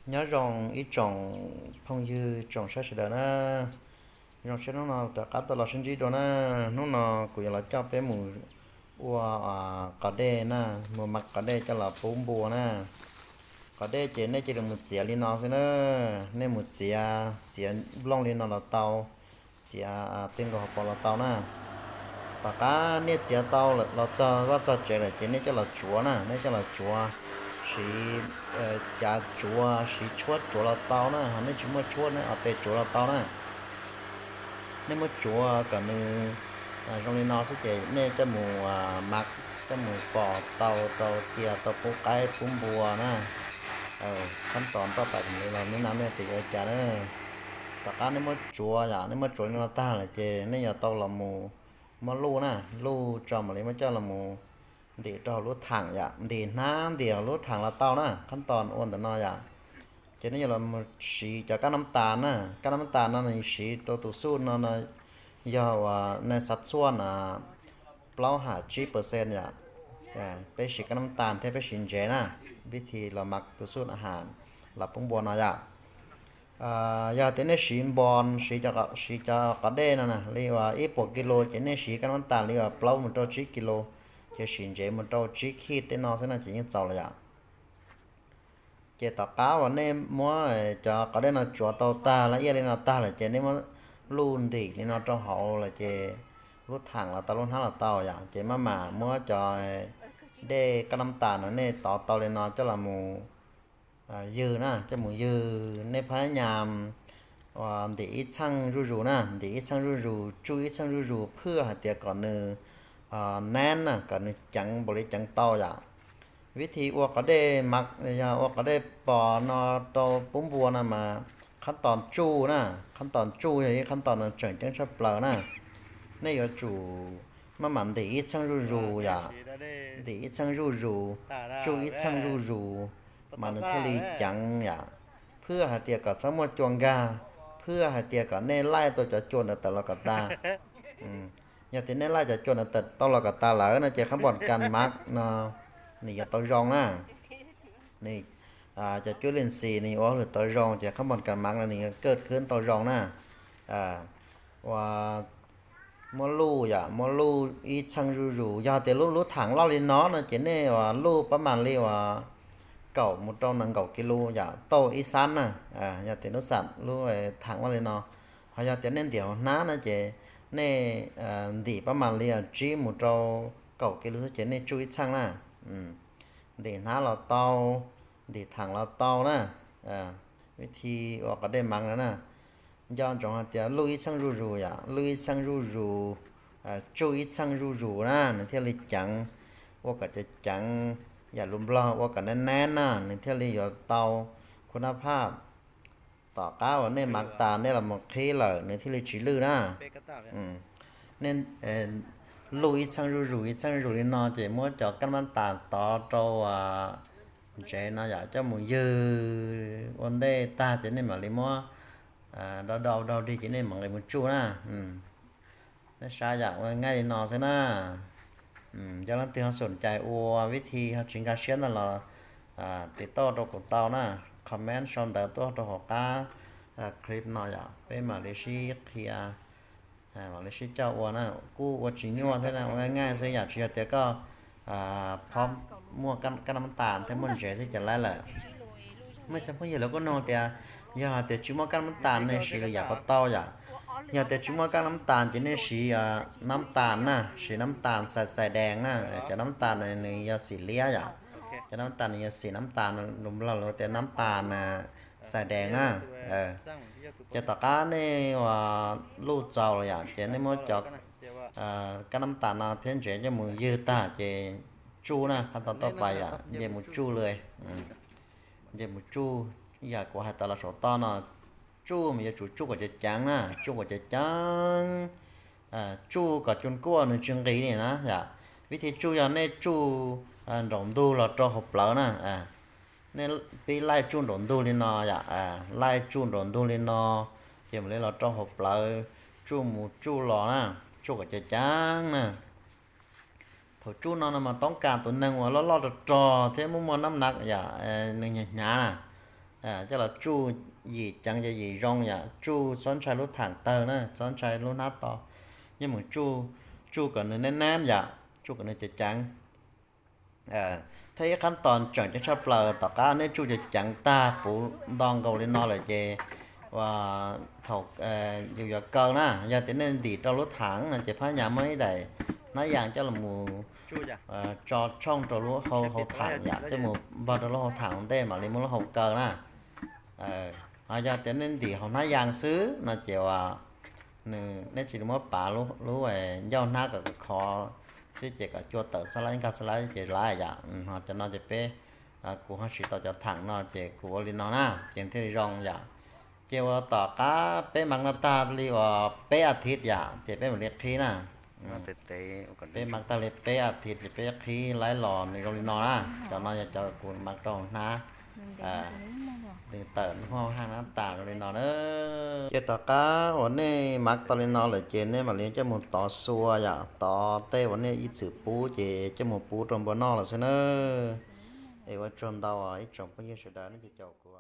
Nyob zoo ib tsoom phooj ywg tsoom saib sawv daws na. Zoo siab hnub no rov qab tau los sib ntsib dua na. Hnub no kuv yuav los coj peb mus ua qos dej na, mus mam qos dej coj los pub npua na. Qos dej ces nej cia li mus txiav li no xwb na. Nej mus txiav, txiav nplooj li no los tau, txiav tej nkaus hauv paus los tau na. Tom qab nej txiav tau los txog vaj txog tsev lawm ces nej coj los tsuav na, nej coj los tsuav, siv cav tsuav, siv tshuab tsuav los tau na, ho nej tsis muaj tshuab nej ua tes tsuav los tau na. Nej muab tsuav kom nws zoo li no xwb ces nej coj mus mam, coj mus pov tau rau tias tau pub qaib pub npua na. Khab tos nroj pais li los neb na, nej tias yuav ua cas na. Tom qab nej muab tsuav yom, nej muab tsuav li no tag lawm ces nej yuav tau los mus muab luj na, luj tso mam li muab coj los mus ntim rau hauv lub thaam yom, ntim hnab ntim hauv lub thaam los tau na. Khab tos ua ntawm no yom. Ces nej yuav los siv cov kab nab tas na, kab nab tas no nws siv rau tus xuj no no yog uas nej xav txhuaj na plaub ham tsib percent yom. Peb siv kab nab tas thiab peb siv ntsev na, vib thi los mas tus xuj a has los pub npua no yom. Yog tias nej siv npo, siv cov qos dej no na li uas ib puas kis lus ces nej siv kab nab tas li uas plaub mus rau tsib kis lus, ces siv ntsev mus rau tsib khij tej no xwb no ces yeej txaus lawm yom. Ces tom qab uas nej muab cov qos dej no tsuav tau tag laj iaj li no tag lawm ces nej muab luj ntim li no rau hauv lawm ces lub thaam los tau lub hnab los tau yom, ces maj mam muab cov dej kab nab tas no nej tov tau li no coj los mus ywg na, coj mus ywg nej phab nyas ntim ib txheej zuj zus na, ntim ib txheej zuj zus, tsuj ib txheej zuj zus, phwj hais tias kom nws nab na, kom nws ceev npaum li ceev tau yom. Vib thi ua qos dej mas yog ua qos dej pos no rau pub npua no mas khab tos tsuj na, khab tos tsuj yog ib khab tos no tseem ceeb tshaj plaws na. Nej yuav tsum maj mam ntim ib txheej zuj zus yom, ntim ib txheej zuj zus, tsuj ib txheej zuj zus mas nws thiaj li ceev yom. Phwj hais tias kom txhob muaj cua nkag, phwj hais tias kom nej laij tau cov cua ntawd tawm los kom tas. Yog tias nej laij cov cua ntawd tawm tau los kom tas lawm no ces khab npos kas mav no nws yuav tau zoo na. Nws, cov cuab leej txiv nws yuav ua hauj lwm tau zoo ces khab npos kas mav no nws yuav kaj khwb tau zoo na. Ua muab luj yom, muab luj ib txheej zuj zus, yog tias lub lub thaam loj li no no ces nej ua luj pab mas li uas kaum mus rau nees nkaum kis lus yom, tauj ib xab na. Yog tias lub xam lub thaam loj li no, ho yog tias nej ntim hauv hnab no ces nej ntim pab mas li tsib mus rau kaum kis lus xwb ces nej tsuj ib txheej na. Ntim hnab los tau, ntim thaam los tau na. Vib thi ua qos dej mav no na, nco ntsoov hais tias luj ib txheej zuj zus yom, luj ib txheej zuj zus, tsuj ib txheej zuj zus na nws thiaj li ceev, ua kom ceev ceev, yam lus Nplog ua kom nab nab na nws thiaj li yuav tau khu nab phaj. Tom qab uas nej mav tas nej los mus qhib lawm nws thiaj li tsis lwj na. Nej luj ib txheej zuj zus ib txheej zuj zus li no ces muab cov kab nab tas tov rau ntsev no yom, coj mus ywg ua ntej tag ces nej mam li muab dau dau dau dig ces nej mam nqis mus tsuj na. Nej saib yam ua nqaij li no xwb na. Yog leej twg ho xom cai ua vib thi ho tsis nkag siab ntawd los tiv tauj rau kuv tau na, comment sau ntawv tuaj rau hauv qab clip no yom, peb mam li sib qhia, mam li sib coj ua na. Kuj ua tsis nyuaj thiab na, ua nqaij nqaij xwb yom, tsis yog tias koj phob muaj kab nab tas thiab muaj ntsev xwb ces laib lawm. Muaj ib txhia phooj ywg lawv kuj nug tias yog hais tias tsis muaj kab nab tas nej siv lwm yam puas tau yom. Yog tias tsis muaj kab nab tas ces nej siv nab tas na, siv nab tas xais xais dees na, cov nab tas nws yog xim liab yom. Cov nab tas nws yog xim nab tas, lus Nplog lawv tias nab tas xais dees na. Ces tom qab nej ua luj txaus lawm yom, ces nej muab cov kab nab tas no thiab ntsev coj mus ywg tag ces tsuj na, qhov tau tauj pais yom, nce mus tsuj li, nce mus tsuj, yam kuv hais tas los saum toj no, tsuj mas yuav tsum tsuj kom ceev ceev na, tsuj kom ceev ceev, tsuj kom cua nkuaj nws tsis nqis li na yom. Vib thi tsuj yog nej tsuj nraum ntug los rau hauv plawv na. Nej pib laij tsuj nraum ntug li no yom, laij tsuj nraum ntug li no, ces mam li los rau hauv plawv, tsuj mus tsuj los na, tsuj kom ceev ceev na. Thaum tsuj no no mas toob kas tus neeg uas loj loj rog rog thiab muaj muaj nab nav yom, nws hnyav hnyav na, coj los tsuj, yim ceev ces yim zoo yom, tsuj txhob ntshai lub thaam tawg na, txhob ntshai lub hnab to, yeej mus tsuj kom nws nab nab yom, tsuj kom nws ceev ceev. Thiab ib qhab tos tseem ceeb tshaj plaws, tom qab nej tsuj ceev ceev tag puv nto nkaus li no lawm ces thaum yus yuav kaw na, yog tias nej ntim rau lub thaam no ces phab nyas muab ib daim hnab yas coj los tso tshooj rau lub hau thaam yom, coj mus npog rau lub hau thaam ua ntej mam li muab lub hau kaw na. Ho yog tias nej ntim hauv hnab yas xwb no ces uas nws, nej tsis muab pav lub ncauj hnab kom khov xwb ces kom cua tawm txhab lab nkag txhab lab ces lab yom. Ho cov no ces peb, kuv ho siv tau cov thaam no ces kuv ua li no na, ces thiaj li zoo yom. Ces uas tom qab peb mav no tag li uas peb a thiv yom ces peb mam li qhib na. Peb mav tag li peb a thiv ces peb qhib laib los nws zoo li no na. Cov no yog cov kuv mav rau hnab nws tawm hauv haaj hnab tas zoo li no na. Ces tom qab uas nej mav tau li no lawm ces nej mam li coj mus tov xua yom, tov tej uas nej ib txwm pub ces coj mus pub rau npua noj lawm xwb na. Es ua tsaug ntau ib tsoom phooj ywg sawv daws nej caum kuv.